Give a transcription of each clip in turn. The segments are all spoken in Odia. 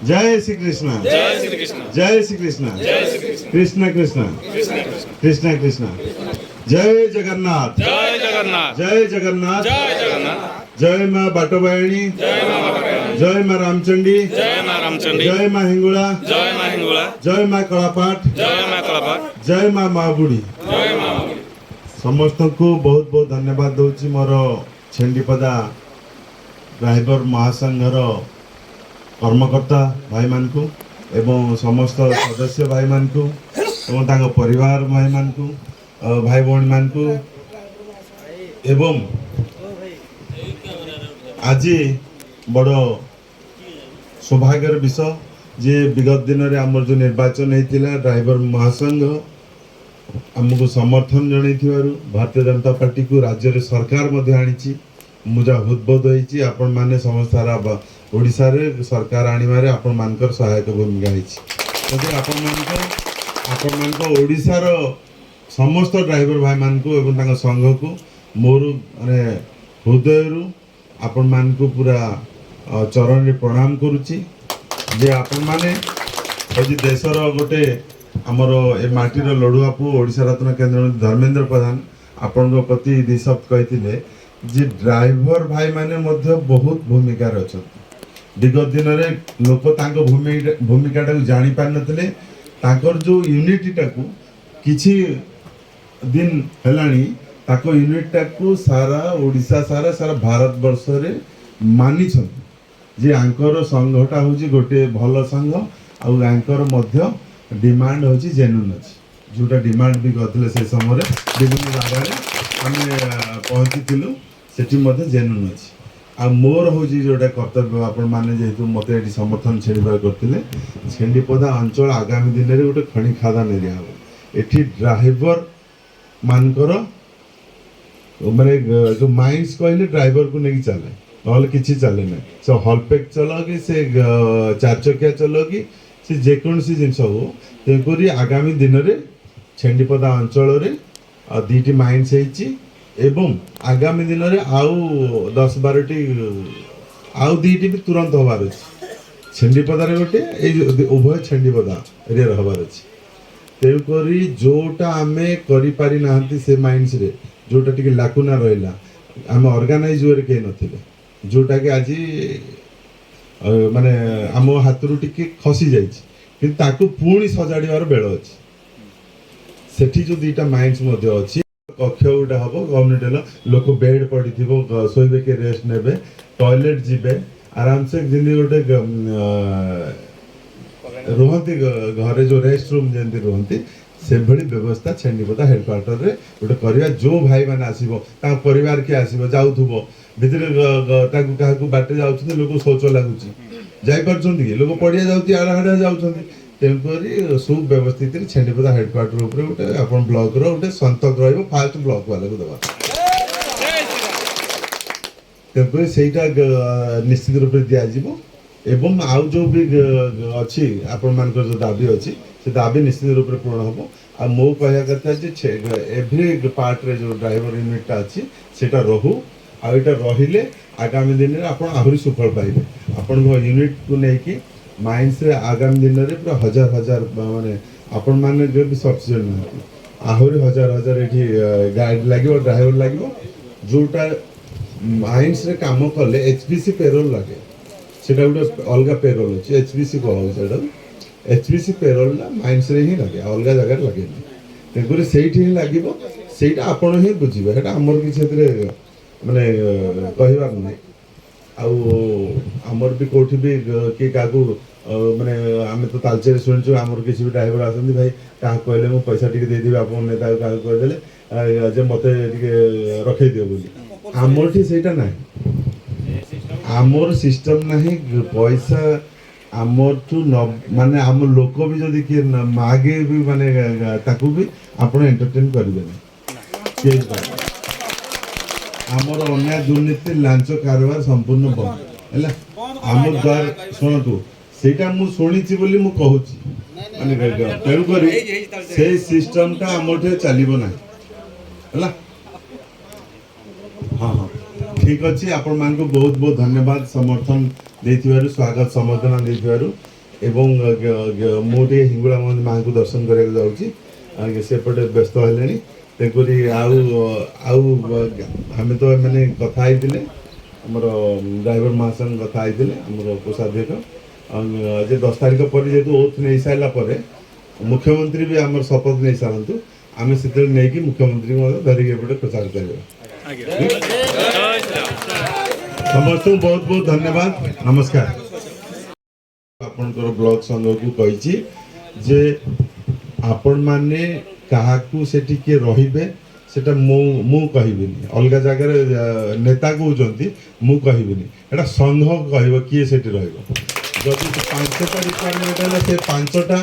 ଜୟ ଶ୍ରୀ କୃଷ୍ଣ। ଜୟ ଶ୍ରୀ କୃଷ୍ଣ। ଜୟ ଶ୍ରୀ କୃଷ୍ଣ। ଜୟ ଶ୍ରୀ କୃଷ୍ଣ। କୃଷ୍ଣ କୃଷ୍ଣ। କୃଷ୍ଣ କୃଷ୍ଣ। କୃଷ୍ଣ କୃଷ୍ଣ। ଜୟ ଜଗନ୍ନାଥ। ଜୟ ଜଗନ୍ନାଥ। ଜୟ ଜଗନ୍ନାଥ। ଜୟ ଜଗନ୍ନାଥ। ଜୟ ମା ବାଟବାହିଣୀ। ଜୟ ମା ବାଟବାହିଣୀ। ଜୟ ମା ରାମଚଣ୍ଡୀ। ଜୟ ମା ରାମଚଣ୍ଡୀ। ଜୟ ମା ହିଙ୍ଗୁଳା। ଜୟ ମା ହିଙ୍ଗୁଳା। ଜୟ ମା କଳାପାଟ। ଜୟ ମା କଳାପାଟ। ଜୟ ମା ମା ବୁଢ଼ୀ। ଜୟ ମା ବୁଢ଼ୀ। ସମସ୍ତଙ୍କୁ ବହୁତ ବହୁତ ଧନ୍ୟବାଦ ଦେଉଛି। ମୋର ଛେଣ୍ଡିପଦା ଡ୍ରାଇଭର ମହାସଂଘର କର୍ମକର୍ତ୍ତା ଭାଇମାନଙ୍କୁ ଏବଂ ସମସ୍ତ ସଦସ୍ୟ ଭାଇମାନଙ୍କୁ ଏବଂ ତାଙ୍କ ପରିବାର ଭାଇମାନଙ୍କୁ, ଭାଇ ଭଉଣୀମାନଙ୍କୁ। ଏବଂ ଆଜି ବଡ଼ ସୌଭାଗ୍ୟର ବିଷୟ ଯେ ବିଗତ ଦିନରେ ଆମର ଯେଉଁ ନିର୍ବାଚନ ହେଇଥିଲା, ଡ୍ରାଇଭର ମହାସଂଘ ଆମକୁ ସମର୍ଥନ ଜଣାଇଥିବାରୁ ଭାରତୀୟ ଜନତା ପାର୍ଟିକୁ ରାଜ୍ୟରେ ସରକାର ମଧ୍ୟ ଆଣିଛି। ମୁଁ ଯାହା ହୃଦବୋଧ ହେଇଛି, ଆପଣମାନେ ସମସ୍ତ ସାରା ଓଡ଼ିଶାରେ ସରକାର ଆଣିବାରେ ଆପଣମାନଙ୍କର ସହାୟକ ଭୂମିକା ହେଇଛି। ଯଦି ଆପଣମାନଙ୍କ ଓଡ଼ିଶାର ସମସ୍ତ ଡ୍ରାଇଭର ଭାଇମାନଙ୍କୁ ଏବଂ ତାଙ୍କ ସଂଘକୁ ମୋର ମାନେ ହୃଦୟରୁ ଆପଣମାନଙ୍କୁ ପୁରା ଚରଣରେ ପ୍ରଣାମ କରୁଛି ଯେ ଆପଣମାନେ ହେଉଛି ଦେଶର ଗୋଟେ, ଆମର ଏ ମାଟିର ଲଢ଼ୁଆ ପୁଅ, ଓଡ଼ିଶା ରତ୍ନ କେନ୍ଦ୍ରମନ୍ତ୍ରୀ ଧର୍ମେନ୍ଦ୍ର ପ୍ରଧାନ ଆପଣଙ୍କ ପ୍ରତି ଦୁଇ ଶବ୍ଦ କହିଥିଲେ ଯେ ଡ୍ରାଇଭର ଭାଇମାନେ ମଧ୍ୟ ବହୁତ ଭୂମିକାରେ ଅଛନ୍ତି। ବିଗତ ଦିନରେ ଲୋକ ତାଙ୍କ ଭୂମିକାଟାକୁ ଜାଣିପାରିନଥିଲେ। ତାଙ୍କର ଯେଉଁ ୟୁନିଟିଟାକୁ କିଛି ଦିନ ହେଲାଣି, ତାଙ୍କ ୟୁନିଟଟାକୁ ସାରା ଓଡ଼ିଶା ସାରା ସାରା ଭାରତବର୍ଷରେ ମାନିଛନ୍ତି ଯେ ଆଙ୍କର ସଂଘଟା ହେଉଛି ଗୋଟିଏ ଭଲ ସଂଘ ଆଉ ଆଙ୍କର ମଧ୍ୟ ଡିମାଣ୍ଡ ହେଉଛି ଜେନୁଇନ୍ ଅଛି। ଯେଉଁଟା ଡିମାଣ୍ଡ ବି କରିଥିଲେ ସେ ସମୟରେ, ବିଭିନ୍ନ ଜାଗାରେ ଆମେ ପହଞ୍ଚିଥିଲୁ, ସେଠି ମଧ୍ୟ ଜେନୁଇନ୍ ଅଛି। ଆଉ ମୋର ହେଉଛି ଯେଉଁଟା କର୍ତ୍ତବ୍ୟ, ଆପଣମାନେ ଯେହେତୁ ମୋତେ ଏଠି ସମର୍ଥନ ଛେଳିବାର କରିଥିଲେ, ଛେଣ୍ଡିପଦା ଅଞ୍ଚଳ ଆଗାମୀ ଦିନରେ ଗୋଟେ ଖଣି ଖାଦାନ ଏରିଆ ହେବ। ଏଠି ଡ୍ରାଇଭର ମାନଙ୍କର ମାନେ ଯୋଉ ମାଇନ୍ସ କହିଲେ ଡ୍ରାଇଭରକୁ ନେଇକି ଚାଲେ, ନହେଲେ କିଛି ଚାଲେ ନାହିଁ। ସେ ହଲପେକ୍ ଚଲାଅ କି ସେ ଚାରି ଚକିଆ ଚଲାଅ କି ସେ ଯେକୌଣସି ଜିନିଷ ହଉ। ତେଣୁକରି ଆଗାମୀ ଦିନରେ ଛେଣ୍ଡିପଦା ଅଞ୍ଚଳରେ 2ଟି ମାଇନ୍ସ ହେଇଛି ଏବଂ ଆଗାମୀ ଦିନରେ ଆଉ 10-12ଟି, ଆଉ 2ଟି ବି ତୁରନ୍ତ ହେବାର ଅଛି। ଛେଣ୍ଡିପଦାରେ ଗୋଟେ, ଏଇ ଯୋଉ ଉଭୟ ଛେଣ୍ଡିପଦା ଏରିଆରେ ହେବାର ଅଛି। ତେଣୁକରି ଯୋଉଟା ଆମେ କରିପାରି ନାହାନ୍ତି ସେ ମାଇନ୍ସରେ, ଯୋଉଟା ଟିକେ ଲାକୁନା ରହିଲା, ଆମେ ଅର୍ଗାନାଇଜ ୱେରେ କେହି ନଥିଲେ, ଯୋଉଟାକି ଆଜି ମାନେ ଆମ ହାତରୁ ଟିକେ ଖସି ଯାଇଛି, କିନ୍ତୁ ତାକୁ ପୁଣି ସଜାଡ଼ିବାର ବେଳ ଅଛି। ସେଠି ଯୋଉ 2ଟା ମାଇନ୍ସ ମଧ୍ୟ ଅଛି, କକ୍ଷ ଗୋଟେ ହବ, କମ୍ୟୁନିଟି ହଲ, ଲୋକ ବେଡ୍ ପଡ଼ିଥିବ, ଶୋଇବେ କି ରେଷ୍ଟ ନେବେ, ଟଏଲେଟ୍ ଯିବେ ଆରାମସେ, ଯେମିତି ଗୋଟେ ରୁହନ୍ତି ଘରେ ଯୋଉ ରେଷ୍ଟ ରୁମ୍ ଯେମିତି ରୁହନ୍ତି, ସେଭଳି ବ୍ୟବସ୍ଥା ଛେଣ୍ଡିପଦା ହେଡ଼କ୍ୱାର୍ଟରରେ ଗୋଟେ କରିବା। ଯୋଉ ଭାଇମାନେ ଆସିବ, ତାଙ୍କ ପରିବାର କିଏ ଆସିବ, ଯାଉଥିବ ଭିତରେ, ତାକୁ କାହାକୁ ବାଟରେ ଯାଉଛନ୍ତି, ଲୋକ ଶୌଚ ଲାଗୁଛି, ଯାଇପାରୁଛନ୍ତି କି? ଲୋକ ପଡ଼ିଆ ଯାଉଛି, ଆଡ଼େ ହାଡ଼େ ଯାଉଛନ୍ତି। ତେଣୁକରି ସୁବ୍ୟବସ୍ଥିତରେ ଛେଣ୍ଡିପଦା ହେଡ଼କ୍ୱାର୍ଟର ଉପରେ ଗୋଟେ ଆପଣ ବ୍ଲକର ଗୋଟେ ସନ୍ତକ ରହିବ, ଫାଷ୍ଟ ବ୍ଲକ ବାଲାକୁ ଦେବା। ତେଣୁକରି ସେଇଟା ନିଶ୍ଚିତ ରୂପରେ ଦିଆଯିବ ଏବଂ ଆଉ ଯୋଉ ବି ଅଛି, ଆପଣମାନଙ୍କର ଯୋଉ ଦାବି ଅଛି, ସେ ଦାବି ନିଶ୍ଚିତ ରୂପରେ ପୂରଣ ହେବ। ଆଉ ମୋ କହିବା କଥା ଯେ ଏଭ୍ରି ପାର୍ଟରେ ଯୋଉ ଡ୍ରାଇଭର ୟୁନିଟଟା ଅଛି, ସେଇଟା ରହୁ। ଆଉ ଏଇଟା ରହିଲେ ଆଗାମୀ ଦିନରେ ଆପଣ ଆହୁରି ସୁଫଳ ପାଇବେ। ଆପଣଙ୍କ ୟୁନିଟକୁ ନେଇକି ମାଇନ୍ସରେ ଆଗାମୀ ଦିନରେ ପୁରା ହଜାର ହଜାର, ମାନେ ଆପଣମାନେ ଯେଉଁ ବି ସଫିସିଏଣ୍ଟ ନାହାନ୍ତି, ଆହୁରି ହଜାର ହଜାର ଏଠି ଗାଇଡ଼ ଲାଗିବ, ଡ୍ରାଇଭର ଲାଗିବ। ଯୋଉଟା ମାଇନ୍ସରେ କାମ କଲେ HBC payroll ଲାଗେ, ସେଟା ଗୋଟେ ଅଲଗା ପେରୋଲ ଅଛି, HBC କୁହାଯାଉଛି ସେଟାକୁ। HBC ପେରୋଲଟା ମାଇନ୍ସରେ ହିଁ ଲାଗେ, ଅଲଗା ଜାଗାରେ ଲାଗେନି। ତେଣୁକରି ସେଇଠି ହିଁ ଲାଗିବ। ସେଇଟା ଆପଣ ହିଁ ବୁଝିବେ, ସେଇଟା ଆମର କିଛି ସେଥିରେ ମାନେ କହିବାର ନାହିଁ। ଆଉ ଆମର ବି କୋଉଠି ବି କିଏ କାହାକୁ ମାନେ ଆମେ ତ ତାଲଚେରେ ଶୁଣିଛୁ, ଆମର କିଛି ବି ଡ୍ରାଇଭର ଆସନ୍ତି, ଭାଇ କାହାକୁ କହିଲେ ମୁଁ ପଇସା ଟିକେ ଦେଇଦେବି, ଆପଣ ନେତାକୁ କାହାକୁ କହିଦେଲେ ଯେ ମୋତେ ଟିକେ ରଖେଇ ଦିଅ ବୋଲି। ଆମରଠି ସେଇଟା ନାହିଁ, ଆମର ସିଷ୍ଟମ ନାହିଁ। ପଇସା ଆମଠୁ ନ ମାନେ ଆମ ଲୋକ ବି ଯଦି କିଏ ମାଗେ ବି, ମାନେ ତାକୁ ବି ଆପଣ ଏଣ୍ଟରଟେନ୍ କରିବେନି କିଏ ବି କରିବେନି। ଆମର ଅନ୍ୟାୟ, ଦୁର୍ନୀତି, ଲାଞ୍ଚ କାରବାର ସମ୍ପୂର୍ଣ୍ଣ ବନ୍ଦ ହେଲା ଆମ ଦ୍ୱାରା। ଶୁଣନ୍ତୁ, ସେଇଟା ମୁଁ ଶୁଣିଛି ବୋଲି ମୁଁ କହୁଛି। ମାନେ ତେଣୁକରି ସେଇ ସିଷ୍ଟମଟା ଆମଠି ଚାଲିବ ନାହିଁ। ହେଲା, ହଁ ହଁ, ଠିକ ଅଛି। ଆପଣମାନଙ୍କୁ ବହୁତ ବହୁତ ଧନ୍ୟବାଦ ସମର୍ଥନ। ଦେଇଥିବାରୁ, ସ୍ୱାଗତ ସମ୍ବର୍ଦ୍ଧନା ଦେଇଥିବାରୁ ଏବଂ ମୁଁ ଟିକେ ହିଙ୍ଗୁଳା ମାଆଙ୍କୁ ଦର୍ଶନ କରିବାକୁ ଯାଉଛି। ସେପଟେ ବ୍ୟସ୍ତ ହେଲେଣି। ତେଣୁକରି ଆଉ ଆଉ ଆମେ ତ ମାନେ କଥା ହେଇଥିଲେ, ଆମର ଡ୍ରାଇଭର ମହାସଂଘ କଥା ହେଇଥିଲେ, ଆମର କୋଷାଧ୍ୟକ୍ଷ, ଆଉ ଯେ 10 ତାରିଖ ପରେ ଯେହେତୁ ଓଥ୍ ନେଇସାରିଲା ପରେ ମୁଖ୍ୟମନ୍ତ୍ରୀ ବି ଆମର ଶପଥ ନେଇ ସାରନ୍ତୁ, ଆମେ ସେତେବେଳେ ନେଇକି ମୁଖ୍ୟମନ୍ତ୍ରୀଙ୍କୁ ମଧ୍ୟ ଧରିକି ଏପଟେ ପ୍ରଚାର କରିବା। ଆଜ୍ଞା, ଜୟ ଶ୍ରୀରାମ। ସମସ୍ତଙ୍କୁ ବହୁତ ବହୁତ ଧନ୍ୟବାଦ, ନମସ୍କାର। ଆପଣଙ୍କର ବ୍ଲକ ସଂଘକୁ କହିଛି ଯେ ଆପଣମାନେ କାହାକୁ ସେଠି କିଏ ରହିବେ ସେଟା ମୁଁ କହିବିନି। ଅଲଗା ଜାଗାରେ ନେତା କହୁଛନ୍ତି, ମୁଁ କହିବିନି। ଏଟା ସଂଘ କହିବ କିଏ ସେଠି ରହିବ। ଯଦି 5ଟା ରିକ୍ୱାରମେଣ୍ଟ ହେଲା, ସେ 5ଟା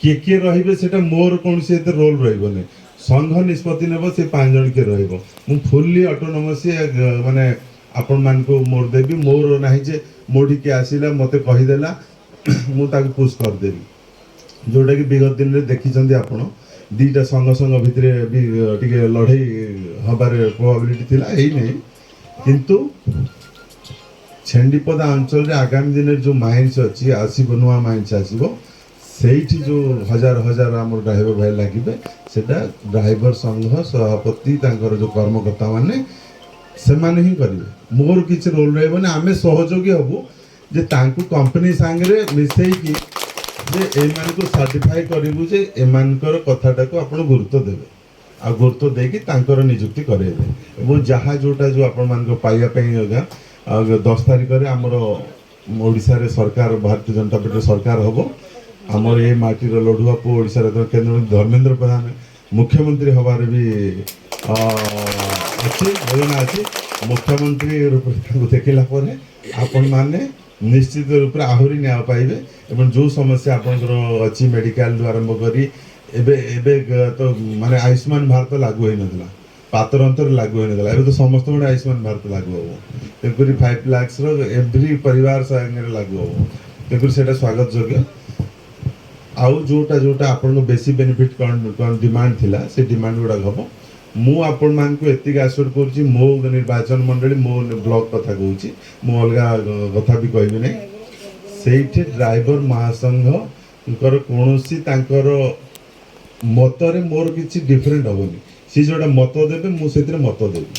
କିଏ କିଏ ରହିବେ ସେଟା ମୋର କୌଣସି ଏତେ ରୋଲ୍ ରହିବନି। ସଂଘ ନିଷ୍ପତ୍ତି ନେବ ସେ 5 ଜଣ କିଏ ରହିବ। ମୁଁ ଫୁଲ୍ଲି ଅଟୋନମସ୍ ମାନେ ଆପଣମାନଙ୍କୁ ମୋର ଦେବି। ମୋର ନାହିଁ ଯେ ମୋଠି କିଏ ଆସିଲା, ମୋତେ କହିଦେଲା, ମୁଁ ତାକୁ ପୁସ୍ କରିଦେବି। ଯେଉଁଟାକି ବିଗତ ଦିନରେ ଦେଖିଛନ୍ତି ଆପଣ, ଦୁଇଟା ସଂଘ ସଂଘ ଭିତରେ ବି ଟିକେ ଲଢ଼େଇ ହେବାରେ ପ୍ରୋବାବିଲିଟି ଥିଲା, ହେଇନାହିଁ। କିନ୍ତୁ ଛେଣ୍ଡିପଦା ଅଞ୍ଚଳରେ ଆଗାମୀ ଦିନରେ ଯେଉଁ ମାଇନ୍ସ ଅଛି, ଆସିବ, ନୂଆ ମାଇନ୍ସ ଆସିବ, ସେଇଠି ଯେଉଁ ହଜାର ହଜାର ଆମର ଡ୍ରାଇଭର ଭାଇ ଲାଗିବେ, ସେଟା ଡ୍ରାଇଭର ସଂଘ ସଭାପତି, ତାଙ୍କର ଯେଉଁ କର୍ମକର୍ତ୍ତା ମାନେ, ସେମାନେ ହିଁ କରିବେ। ମୋର କିଛି ରୋଲ୍ ରହିବନି। ଆମେ ସହଯୋଗୀ ହବୁ ଯେ ତାଙ୍କୁ କମ୍ପାନୀ ସାଙ୍ଗରେ ମିଶେଇକି ଯେ ଏମାନଙ୍କୁ ସାର୍ଟିଫାଇ କରିବୁ ଯେ ଏମାନଙ୍କର କଥାଟାକୁ ଆପଣ ଗୁରୁତ୍ୱ ଦେବେ ଆଉ ଗୁରୁତ୍ୱ ଦେଇକି ତାଙ୍କର ନିଯୁକ୍ତି କରାଇବେ। ଏବଂ ଯାହା ଯେଉଁଟା ଯେଉଁ ଆପଣମାନଙ୍କ ପାଇବା ପାଇଁ ଯୋଗା, ଆଉ 10 ତାରିଖରେ ଆମର ଓଡ଼ିଶାରେ ସରକାର, ଭାରତୀୟ ଜନତା ପାର୍ଟିର ସରକାର ହେବ। ଆମର ଏ ମାଟିର ଲଢ଼ୁଆ ପୁଅ, ଓଡ଼ିଶାର କେନ୍ଦ୍ରମନ୍ତ୍ରୀ ଧର୍ମେନ୍ଦ୍ର ପ୍ରଧାନ ମୁଖ୍ୟମନ୍ତ୍ରୀ ହେବାର ବି ଅଛି, ଯୋଜନା ଅଛି। ମୁଖ୍ୟମନ୍ତ୍ରୀ ରୂପରେ ତାଙ୍କୁ ଦେଖିଲା ପରେ ଆପଣମାନେ ନିଶ୍ଚିତ ରୂପରେ ଆହୁରି ନ୍ୟାୟ ପାଇବେ। ଏବଂ ଯେଉଁ ସମସ୍ୟା ଆପଣଙ୍କର ଅଛି, ମେଡ଼ିକାଲରୁ ଆରମ୍ଭ କରି ଏବେ ତ ମାନେ ଆୟୁଷ୍ମାନ ଭାରତ ଲାଗୁ ହେଇନଥିଲା, ପାତର ଅନ୍ତର ଲାଗୁ ହେଇନଥିଲା। ଏବେ ତ ସମସ୍ତଙ୍କ ଆୟୁଷ୍ମାନ ଭାରତ ଲାଗୁ ହେବ। ତେଣୁକରି 5 ଲାକ୍ସର ଏଭ୍ରି ପରିବାର ସାଙ୍ଗରେ ଲାଗୁ ହେବ। ତେଣୁକରି ସେଇଟା ସ୍ୱାଗତ ଯୋଗ୍ୟ। ଆଉ ଯେଉଁଟା ଯେଉଁଟା ଆପଣଙ୍କ ବେଶୀ ବେନିଫିଟ୍ କ'ଣ କ'ଣ ଡିମାଣ୍ଡ ଥିଲା, ସେ ଡିମାଣ୍ଡ ଗୁଡ଼ାକ ହେବ। ମୁଁ ଆପଣମାନଙ୍କୁ ଏତିକି ଆସ୍ୟୁର କରୁଛି, ମୋ ନିର୍ବାଚନ ମଣ୍ଡଳୀ, ମୋ ବ୍ଲକ କଥା କହୁଛି, ମୁଁ ଅଲଗା କଥା ବି କହିବି ନାହିଁ। ସେଇଠି ଡ୍ରାଇଭର ମହାସଂଘଙ୍କର କୌଣସି ତାଙ୍କର ମତରେ ମୋର କିଛି ଡିଫରେଣ୍ଟ ହେବନି। ସିଏ ଯେଉଁଟା ମତ ଦେବେ, ମୁଁ ସେଥିରେ ମତ ଦେବି।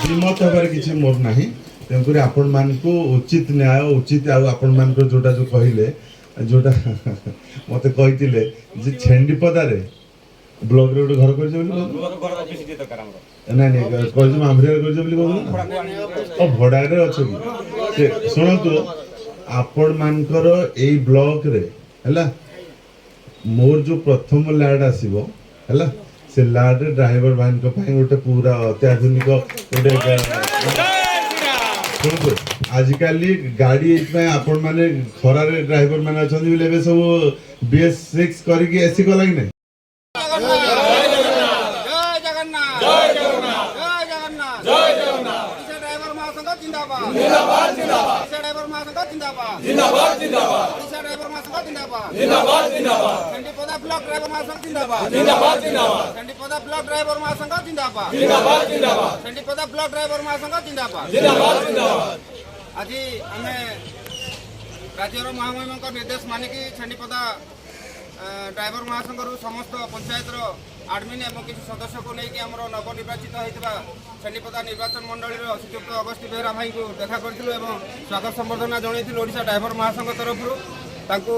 ଦ୍ୱିମତ ହେବାର କିଛି ମୋର ନାହିଁ। ତେଣୁକରି ଆପଣମାନଙ୍କୁ ଉଚିତ ନ୍ୟାୟ, ଉଚିତ। ଆଉ ଆପଣମାନଙ୍କର ଯେଉଁଟା ଯେଉଁ କହିଲେ, ଯେଉଁଟା ମୋତେ କହିଥିଲେ ଯେ ଛେଣ୍ଡିପଦାରେ ବ୍ଲକରେ ଗୋଟେ ଘର କରିଛ ବୋଲି କହୁଥିଲେ। ନାଇଁ ନାଇଁ, କରିଛ, ଆମ୍ଭରିଆରେ କରିଛ ବୋଲି କହୁଥିଲେ ନା? ଓ, ଭଡ଼ାରେ ଅଛ କି ସେ? ଶୁଣନ୍ତୁ, ଆପଣମାନଙ୍କର ଏଇ ବ୍ଲକରେ ହେଲା, ମୋର ଯେଉଁ ପ୍ରଥମ ଲ୍ୟାଡ୍ ଆସିବ ହେଲା, ସେ ଲ୍ୟାଡ୍ରେ ଡ୍ରାଇଭର ଭାଇଙ୍କ ପାଇଁ ଗୋଟେ ପୁରା ଅତ୍ୟାଧୁନିକ ଗୋଟେ। ଶୁଣନ୍ତୁ, ଆଜିକାଲି ଗାଡ଼ି ଏଇଥିପାଇଁ ଆପଣମାନେ ଖରାରେ ଡ୍ରାଇଭର ମାନେ ଅଛନ୍ତି ବୋଲି ଏବେ ସବୁ BS6 କରିକି ଏସି କଲା କି ନାହିଁ? ଜୟ ଜଗନ୍ନାଥ, ଜୟ ଜଗନ୍ନାଥ, ଜୟ ଜଗନ୍ନାଥ, ଜୟ ଜଗନ୍ନାଥ। ଓଡ଼ିଶା ଡ୍ରାଇଭର ମହାସଂଘ ଜିନ୍ଦାବାଦ, ଜିନ୍ଦାବାଦ, ଜିନ୍ଦାବାଦ। ଓଡ଼ିଶା ଡ୍ରାଇଭର ମହାସଂଘ ଜିନ୍ଦାବାଦ, ଜିନ୍ଦାବାଦ, ଜିନ୍ଦାବାଦ। ଓଡ଼ିଶା ଡ୍ରାଇଭର ମହାସଂଘ ଜିନ୍ଦାବାଦ, ଜିନ୍ଦାବାଦ, ଜିନ୍ଦାବାଦ। ଛେଣ୍ଡିପଦା ବ୍ଲକ ଡ୍ରାଇଭର ମହାସଂଘ ଜିନ୍ଦାବାଦ, ଜିନ୍ଦାବାଦ, ଜିନ୍ଦାବାଦ। ଛେଣ୍ଡିପଦା ବ୍ଲକ ଡ୍ରାଇଭର ମହାସଂଘ ଜିନ୍ଦାବାଦ, ଜିନ୍ଦାବାଦ, ଜିନ୍ଦାବାଦ। ଛେଣ୍ଡିପଦା ବ୍ଲକ ଡ୍ରାଇଭର ମହାସଂଘ ଜିନ୍ଦାବାଦ, ଜିନ୍ଦାବାଦ, ଜିନ୍ଦାବାଦ। ଆଜି ଆମେ ରାଜ୍ୟର ମହାମହିମଙ୍କ ନିର୍ଦ୍ଦେଶ ମାନିକି ଛେଣ୍ଡିପଦା ଡ୍ରାଇଭର ମହାସଂଘରୁ ସମସ୍ତ ପଞ୍ଚାୟତର ଆଡମିନ୍ ଏବଂ କିଛି ସଦସ୍ୟକୁ ନେଇକି ଆମର ନବନିର୍ବାଚିତ ହୋଇଥିବା ଛେଣ୍ଡିପଦା ନିର୍ବାଚନ ମଣ୍ଡଳୀର ଶ୍ରୀଯୁକ୍ତ ଅଗସ୍ତି ବେହେରା ଭାଇଙ୍କୁ ଦେଖା କରିଥିଲୁ ଏବଂ ସ୍ୱାଗତ ସମ୍ବର୍ଦ୍ଧନା ଜଣାଇଥିଲୁ। ଓଡ଼ିଶା ଡ୍ରାଇଭର ମହାସଂଘ ତରଫରୁ ତାଙ୍କୁ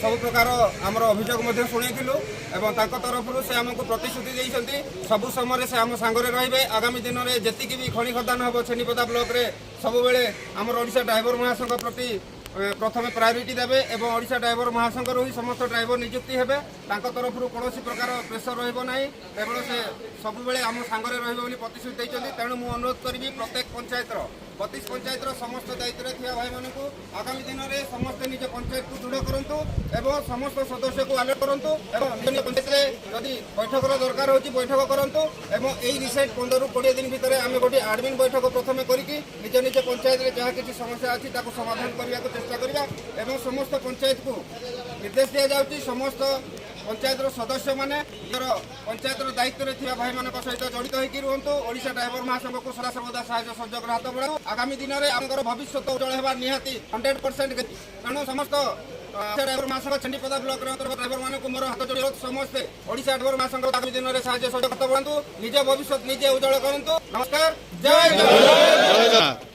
ସବୁ ପ୍ରକାର ଆମର ଅଭିଯୋଗ ମଧ୍ୟ ଶୁଣାଇଥିଲୁ ଏବଂ ତାଙ୍କ ତରଫରୁ ସେ ଆମକୁ ପ୍ରତିଶ୍ରୁତି ଦେଇଛନ୍ତି, ସବୁ ସମୟରେ ସେ ଆମ ସାଙ୍ଗରେ ରହିବେ। ଆଗାମୀ ଦିନରେ ଯେତିକି ବି ଖଣି ଖଦାନ ହେବ ଛେଣ୍ଡିପଦା ବ୍ଲକରେ, ସବୁବେଳେ ଆମର ଓଡ଼ିଶା ଡ୍ରାଇଭର ମହାସଂଘ ପ୍ରତି ପ୍ରଥମେ ପ୍ରାୟୋରିଟି ଦେବେ ଏବଂ ଓଡ଼ିଶା ଡ୍ରାଇଭର ମହାସଂଘରୁ ହିଁ ସମସ୍ତ ଡ୍ରାଇଭର ନିଯୁକ୍ତି ହେବେ। ତାଙ୍କ ତରଫରୁ କୌଣସି ପ୍ରକାର ପ୍ରେସର ରହିବ ନାହିଁ। କେବଳ ସେ ସବୁବେଳେ ଆମ ସାଙ୍ଗରେ ରହିବେ ବୋଲି ପ୍ରତିଶ୍ରୁତି ଦେଇଛନ୍ତି। ତେଣୁ ମୁଁ ଅନୁରୋଧ କରିବି ପ୍ରତ୍ୟେକ ପଞ୍ଚାୟତର, 32 ପଞ୍ଚାୟତର ସମସ୍ତ ଦାୟିତ୍ୱରେ ଥିବା ଭାଇମାନଙ୍କୁ, ଆଗାମୀ ଦିନରେ ସମସ୍ତେ ନିଜ ପଞ୍ଚାୟତକୁ ଦୃଢ଼ କରନ୍ତୁ ଏବଂ ସମସ୍ତ ସଦସ୍ୟକୁ ଆଲର୍ଟ କରନ୍ତୁ ଏବଂ ନିଜ ନିଜ ପଞ୍ଚାୟତରେ ଯଦି ବୈଠକର ଦରକାର ହେଉଛି, ବୈଠକ କରନ୍ତୁ। ଏବଂ ଏଇ ରିସେଣ୍ଟ 15ରୁ 20 ଦିନ ଭିତରେ ଆମେ ଗୋଟିଏ ଆଡମିନ୍ ବୈଠକ ପ୍ରଥମେ କରିକି ନିଜ ନିଜ ପଞ୍ଚାୟତରେ ଯାହା କିଛି ସମସ୍ୟା ଅଛି, ତାକୁ ସମାଧାନ କରିବାକୁ ଚେଷ୍ଟା କରିବା। ଏବଂ ସମସ୍ତ ପଞ୍ଚାୟତକୁ ନିର୍ଦ୍ଦେଶ ଦିଆଯାଉଛି, ସମସ୍ତ ପଞ୍ଚାୟତର ସଦସ୍ୟମାନେ ନିଜର ପଞ୍ଚାୟତର ଦାୟିତ୍ୱରେ ଥିବା ଭାଇମାନଙ୍କ ସହିତ ଜଡ଼ିତ ହୋଇକି ରୁହନ୍ତୁ। ଓଡ଼ିଶା ଡ୍ରାଇଭର ମହାସଂଘକୁ ସଦାସର୍ବଦା ସାହାଯ୍ୟ ସହଯୋଗର ହାତ ବଢ଼ାଉ। ଆଗାମୀ ଦିନରେ ଆପଣଙ୍କର ଭବିଷ୍ୟତ ଉଜ୍ଜଳ ହେବା ନିହାତି 100%। ତେଣୁ ସମସ୍ତ ଓଡ଼ିଶା ଡ୍ରାଇଭର ମହାସଂଘ ଛେଣ୍ଡିପଦା ବ୍ଲକର ଅନ୍ତର୍ଗତ ଡ୍ରାଇଭରମାନଙ୍କୁ ମୋର ହାତ ଯୋଡ଼ି ଅନୁରୋଧ, ସମସ୍ତେ ଓଡ଼ିଶା ଡ୍ରାଇଭର ମହାସଂଘ ଆଗାମୀ ଦିନରେ ସାହାଯ୍ୟ ସହଯୋଗ ହାତ ବଢ଼ାନ୍ତୁ, ନିଜ ଭବିଷ୍ୟତ ନିଜେ ଉଜ୍ଜଳ କରନ୍ତୁ। ନମସ୍କାର, ଜୟ ଜଗନ୍ନାଥ।